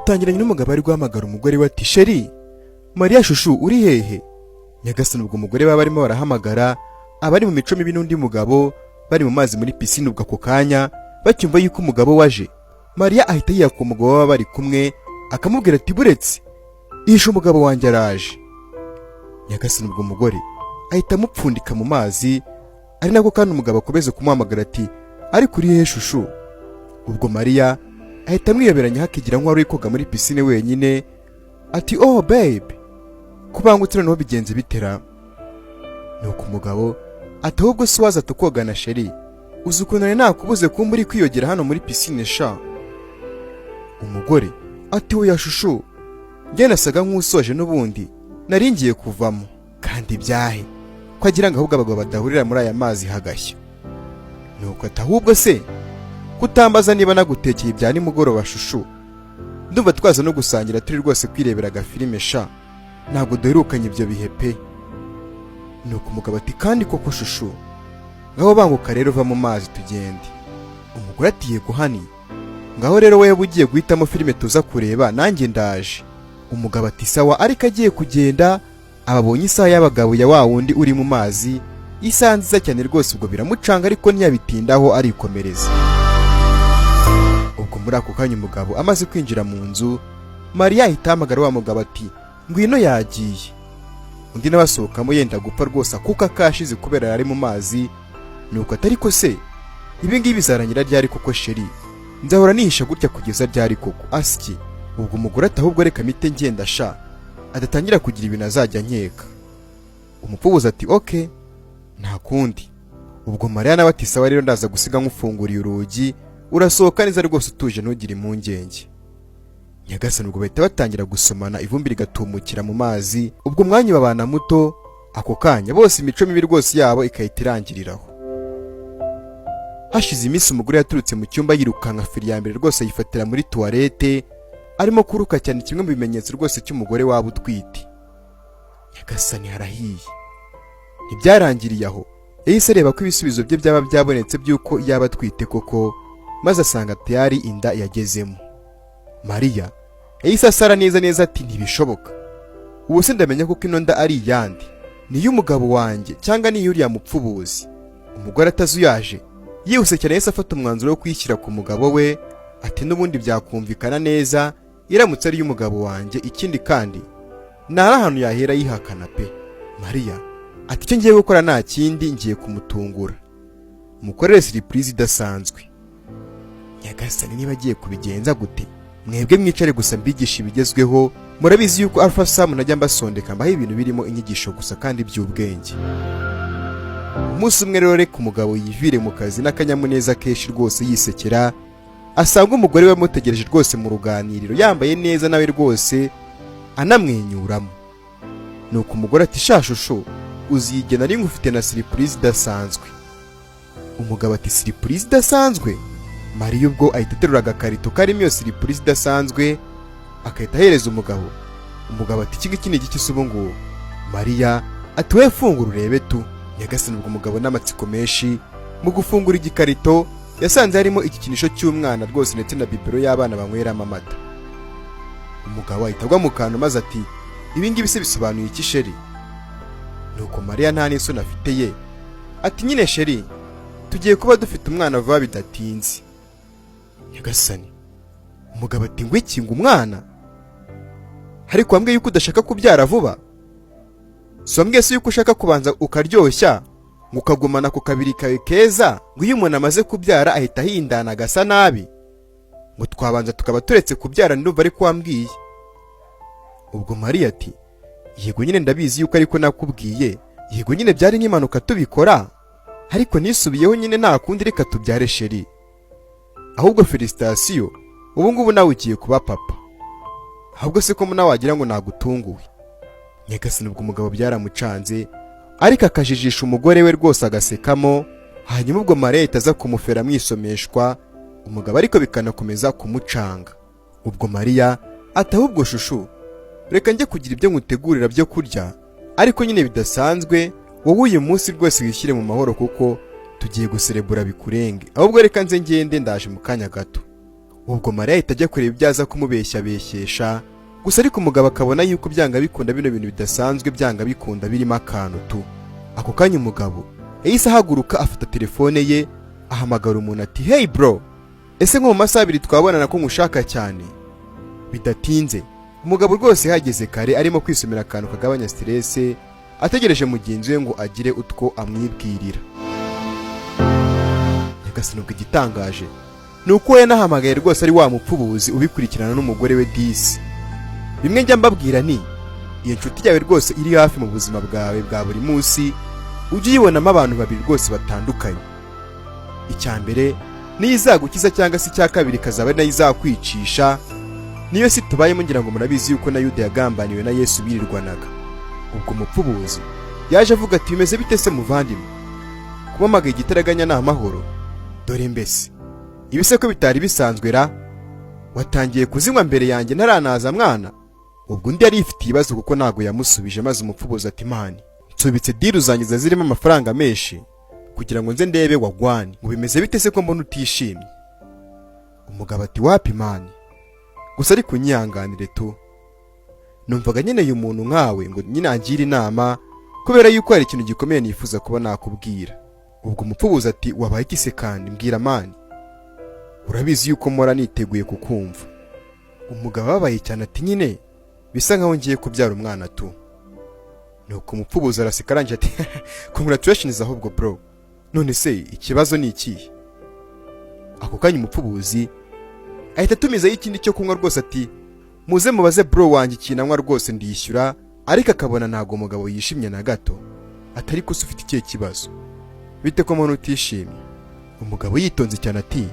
Dutangiranye n'umugabo ari guhamagara umugore we ati: "Chérie Mariya, chouchou, uri hehe?" Nyagasani, ubwo umugore baba barimo barahamagara abari mu mico mibi n'undi mugabo bari mu mazi muri pisine. Ubwo ako kanya bacyumva yuko umugabo waje, Mariya ahita yiyaka umugabo baba bari kumwe, akamubwira ati: "Buretse ihishe, umugabo wanjye araje." Nyagasani, ubwo umugore ahita amupfundika mu mazi, ari nako kandi umugabo akomeza kumuhamagara ati: "Ariko uri hehe, chouchou?" Ubwo Mariya ahita amwiyoberanya, hakigira nk'uwari uri koga muri pisine wenyine, ati: "Oh babe, kubangutse noneho bigenze bitera?" Nuko umugabo ati: "Ahubwo si waza tukogana, chérie? Uzi ukuntu nari nakubuze kumba uri kwiyogera hano muri pisine sha?" Umugore ati: "Oya chouchou, njye nasaga nk'usoje n'ubundi nari ngiye kuvamo." Kandi byahe ko agira ngo ahubwo abagabo badahurira muri aya mazi hagashya. Nuko ati: "Ahubwo se kutambaza niba nagutekeye ibya nimugoroba, chouchou? Ndumva twaza no gusangira turi rwose kwirebera agafilime sha, ntabwo duherukanye ibyo bihe pe." Nuko umugabo ati: "Kandi koko chouchou, ngaho banguka rero uva mu mazi tugende." Umugore ati: "Yego honey, ngaho rero wewe ugiye guhitamo filime tuza kureba, nanjye ndaje." Umugabo ati: "Sawa." Ariko agiye kugenda ababonye isaha y'abagabo ya wa wundi uri mu mazi, isaha nziza cyane rwose. Ubwo biramucanga, ariko ntiyabitindaho, arikomereza. Ubwo muri ako kanya umugabo amaze kwinjira mu nzu, Mariya ahita ahamagara wa mugabo ati: "Ngwino, yagiye." Undi nawe asohokamo yenda gupfa rwose, akuka kashize kubera yari mu mazi. Nuko atari ko se ibi ngibi bizarangira ryari koko, chérie? Nzahora nihisha gutya kugeza ryari koko? Asiki. Ubwo umugore ati: "Ahubwo reka mite ngenda sha, adatangira kugira ibintu azajya nkeka." Umupfubuzi ati: "Okay, nta kundi." Ubwo Mariya nawe ati: "Sawa rero, ndaza gusiga nkufunguriye urugi, urasohoka neza rwose utuje, ntugire impungenge." Nyagasani, ubwo bahita batangira gusomana, ivumbi rigatumukira mu mazi. Ubwo umwanya babana muto, ako kanya bose imico mibi rwose yabo ikahita irangiriraho. Hashize iminsi, umugore yaturutse mu cyumba yirukanka, feri ya mbere rwose ayifatira muri toilette, arimo kuruka cyane, kimwe mu bimenyetso rwose cy'umugore waba utwite. Nyagasani, harahiye! Ntibyarangiriye aho, yahise areba ko ibisubizo bye byaba byabonetse by'uko yaba atwite koko, maze asanga tayari inda yagezemo. Mariya yahise asara neza neza ati: "Ntibishoboka! Ubu se ndamenya ko ino nda ari iyande? Ni iy'umugabo wanjye cyangwa ni iy'uriya mupfubuzi?" Umugore atazuyaje, yihuse cyane, yahise afata umwanzuro wo kuyishyira ku mugabo we, ati: "N'ubundi byakumvikana neza iramutse ari iy'umugabo wanjye. Ikindi kandi nta ahantu yahera yihakana pe." Mariya ati: "Icyo ngiye gukora nta kindi, ngiye kumutungura mukorere surprise idasanzwe." Nyagasani, niba agiye kubigenza gute? Mwebwe mwicare gusa mbigisha ibigezweho. Murabizi yuko Alpha Sam najya mbasondeka, mbaho ibintu birimo inyigisho gusa kandi by'ubwenge. Umunsi umwe rero, reka umugabo yivire mu kazi n'akanyamuneza kenshi rwose, yisekera, asanga umugore we amutegereje rwose mu ruganiriro, yambaye neza nawe rwose anamwenyuramo. Nuko umugore ati: "Sha chouchou, uzigena ari ngufite na surprise idasanzwe." Umugabo ati: "Surprise idasanzwe?" Mariya ubwo ahita aterura agakarito karimo iyo surprise idasanzwe, agahita ahereza umugabo. Umugabo ati: "Iki ngiki ni igiki se ubu ngubu?" Mariya ati: "Wowe fungura urebe tu." Nyagasani, ubwo umugabo n'amatsiko menshi, mu gufungura igikarito yasanze harimo igikinisho cy'umwana rwose, ndetse na biberon y'abana banyweramo amata. Umugabo ahita agwa mu kantu, maze ati: "Ibi ngibi se bisobanuye iki, chérie?" Nuko Mariya nta n'isoni afite ye ati: "Nyine chérie, tugiye kuba dufite umwana vuba bidatinze." Nyagasani, umugabo ati: "Ngo iki? Ngo umwana? Ariko wambwiye yuko udashaka kubyara vuba. Si wambwiye se yuko ushaka kubanza ukaryoshya, ngo ukagumana ku kabiri kawe keza, ngo iyo umuntu amaze kubyara ahita ahindana agasa nabi, ngo twabanza tukaba turetse kubyara? Ndumva ariko wambwiye." Ubwo Mariya ati: "Yego nyine, ndabizi yuko ariko nakubwiye. Yego nyine, byari nk'impanuka tubikora, ariko nisubiyeho nyine, nta kundi, reka tubyare chérie. Ahubwo félicitations, ubu ngubu nawe ugiye kuba papa. Ahubwo se ko nawe wagira ngo nagutunguwe?" Nyagasani, ubwo umugabo byaramucanze, ariko akajijisha umugore we rwose agasekamo. Hanyuma ubwo Mariya ahita aza kumufera amwisomeshwa umugabo, ariko bikanakomeza kumucanga. Ubwo Mariya ati: "Ahubwo chouchou, reka njye kugira ibyo nkutegurira byo kurya, ariko nyine bidasanzwe. Wowe uyu munsi rwose wishyire mu mahoro, kuko tugiye guserebura bikurenge. Ahubwo reka nze ngende, ndaje mu kanya gato." Ubwo Mariya ahita ajya kureba ibyo aza kumubeshyabeshyesha gusa, ariko umugabo akabona yuko byanga bikunda bino bintu bidasanzwe, byanga bikunda birimo akantu tu. Ako kanya umugabo yahise ahaguruka, afata telefone ye, ahamagara umuntu ati: "Hey bro, ese nko mu masaha 2 twabonana ko nkushaka cyane?" Bidatinze umugabo rwose yahageze kare, arimo kwisomera akantu kagabanya stress, ategereje mugenzi we ngo agire utwo amwibwirira. Nyagasani, ubwo igitangaje ni uko yanahamagaye rwose ari wa mupfubuzi ubikurikirana n'umugore we disi. Bimwe njya mbabwira ni iyo nshuti yawe rwose iri hafi mu buzima bwawe bwa buri munsi, ujye uyibonamo abantu babiri rwose batandukanye. Icya mbere niyo izagukiza, cyangwa se icya kabiri ikazaba ari nayo izakwicisha. Niyo si tubayemo, ngira ngo murabizi yuko na Yuda yagambaniwe na Yesu birirwanaga. Ubwo umupfubuzi yaje avuga ati: "Bimeze bite se muvandimwe? Kubamagaye igitaraganya ni amahoro? Dore mbese ibi se ko bitari bisanzwe ra? Watangiye kuzinywa mbere yanjye ntaranaza mwana?" Ubwo undi yari yifitiye ibibazo kuko ntabwo yamusubije, maze umupfubuzi ati: "Man, nsubitse deal zanjye zirimo amafaranga menshi kugira ngo nze ndebe wagwan. Ngo bimeze bite se ko mbona utishimye?" Umugabo ati: "Wapi man, gusa ariko unyihanganire tu, numvaga nkeneye umuntu nkawe ngo nyine angire inama, kubera yuko hari ikintu gikomeye nifuza kuba nakubwira." Ubwo umupfubuzi ati: "Wabaye iki se kandi? Mbwira man, urabizi yuko mpora niteguye kukumva." Umugabo ababaye cyane ati: "Nyine bisa nkaho ngiye kubyara umwana tu." Nuko umupfubuzi araseka, arangije ati: "Congratulations ahubwo bro, none se ikibazo ni ikihe?" Ako kanya umupfubuzi ahita atumizaho ikindi cyo kunywa rwose, ati: "Muze mubaze bro wanjye ikintu anywa rwose, ndishyura." Ariko akabona ntabwo umugabo yishimye na gato, atari ko se ufite ikihe kibazo? Bite ko mbona utishimye? Umugabo yitonze cyane ati: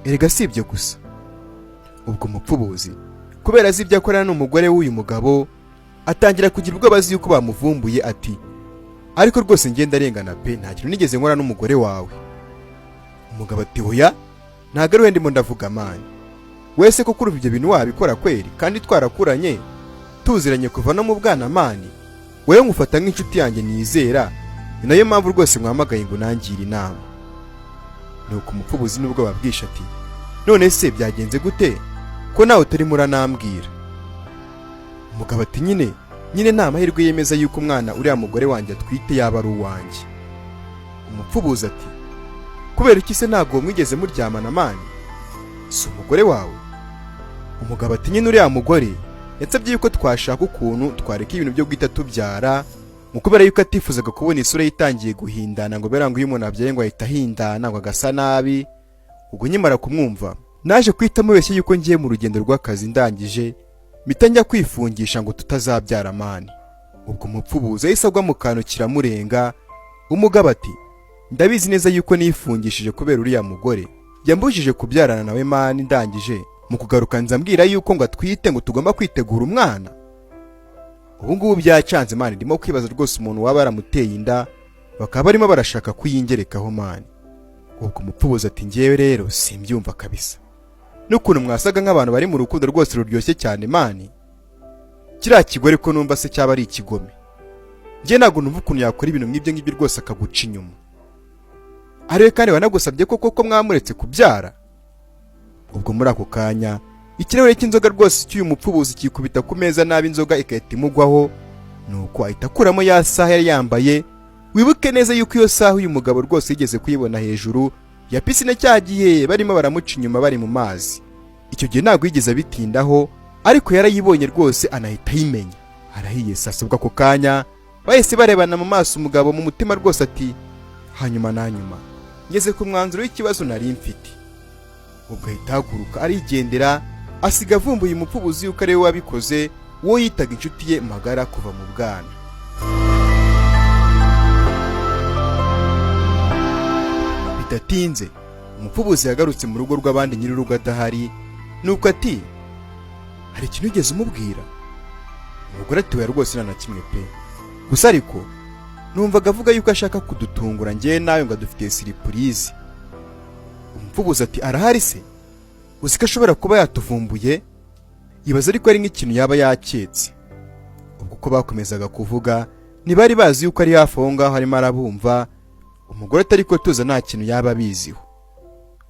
"Erega si ibyo gusa." Ubwo umupfubuzi, kubera azi ibyo akorana n'umugore w'uyu mugabo, atangira kugira ubwoba azi yuko bamuvumbuye, ati: "Ariko rwose ngenda arengana pe, nta kintu nigeze nkora n'umugore wawe." Umugabo ati: "Oya, ntabwo ari we ndimo ndavuga man. Wese ko kurumva ibyo bintu wabikora kweri, kandi twarakuranye tuziranye kuva no mu bwana man? Wowe ngufata nk'inshuti yanjye nizera, ni nayo mpamvu rwose mwamagaye ngo nangire inama." Nuko umupfubuzi nubwo babwisha ati: "None se byagenze gute ko nawe utarimo uranambwira?" Umugabo ati: Nyine nta mahirwe yemeza yuko umwana uriya mugore wanjye atwite yaba ari uwanjye." Umupfubuzi ati: "Kubera iki se? Ntabwo mwigeze muryamana man? Si umugore wawe?" Umugabo ati: "Nyine uriya mugore yansabye yuko twashaka ukuntu twareka ibintu byo guhita tubyara, mu kubera yuko atifuzaga kubona isura ye itangiye guhindana, ngo bera ngo iyo umuntu abyaye ngo ahita ahindana, ngo agasa nabi. Ubwo nkimara kumwumva naje guhita mubeshya yuko ngiye mu rugendo rw'akazi, ndangije mpita njya kwifungisha ngo tutazabyara man." Ubwo umupfubuzi yahise agwa mu kantu kiramurenga. Umugabo ati: "Ndabizi neza yuko nifungishije kubera uriya mugore yambujije kubyarana nawe man, ndangije mu kugaruka nza mbwira yuko ngo atwite, ngo tugomba kwitegura umwana. Ubu ngubu byacanze man, ndimo kwibaza rwose umuntu waba yaramuteye inda, bakaba barimo barashaka kuyingerekaho man." Ubwo umupfubuzi ati: "Ngewe rero simbyumva kabisa, n'ukuntu mwasaga nk'abantu bari mu rukundo rwose ruryoshye cyane man. Kiriya kigore ko numva se cyaba ari ikigome? Njye ntabwo numva ukuntu yakora ibintu nk'ibyo ngibyo rwose, akaguca inyuma ariwe kandi wanagusabye ko koko mwamuretse kubyara." Ubwo muri ako kanya ikirahure cy'inzoga rwose cy'uyu mupfubuzi kikubita ku meza nabi, inzoga igahita imugwaho. Nuko ahita akuramo ya saha yari yambaye. Wibuke neza yuko iyo saha uyu mugabo rwose yigeze kuyibona hejuru ya pisine cya gihe barimo baramuca inyuma bari mu mazi. Icyo gihe ntabwo yigeze abitindaho, ariko yarayibonye rwose anahita ayimenya. Arahiye sasa. Ubwo ako kanya bahise barebana mu maso, umugabo mu mutima rwose ati: "Hanyuma na nyuma ngeze ku mwanzuro w'ikibazo nari mfite." Ubwo ahita ahaguruka arigendera, asiga avumbuye umupfubuzi yuko ariwe wabikoze, uwo yitaga inshuti ye magara kuva mu bwana. Bidatinze umupfubuzi yagarutse mu rugo rw'abandi nyir'urugo adahari, nuko ati: "Hari ikintu wigeze umubwira?" Umugore ati: "Oya rwose, nta na kimwe pe, gusa ariko numvaga avuga yuko ashaka kudutungura njyewe nawe, ngo adufitiye surprise." Umupfubuzi ati: "Arahari se? Uzi ko ashobora kuba yatuvumbuye?" Ibaza ariko ari nk'ikintu yaba yaketse. Ubwo uko bakomezaga kuvuga ntibari bazi yuko ari hafi aho ngaho arimo arabumva. Umugore atari ko tuza, nta kintu yaba abiziho,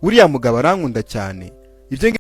uriya mugabo arankunda cyane ibyo.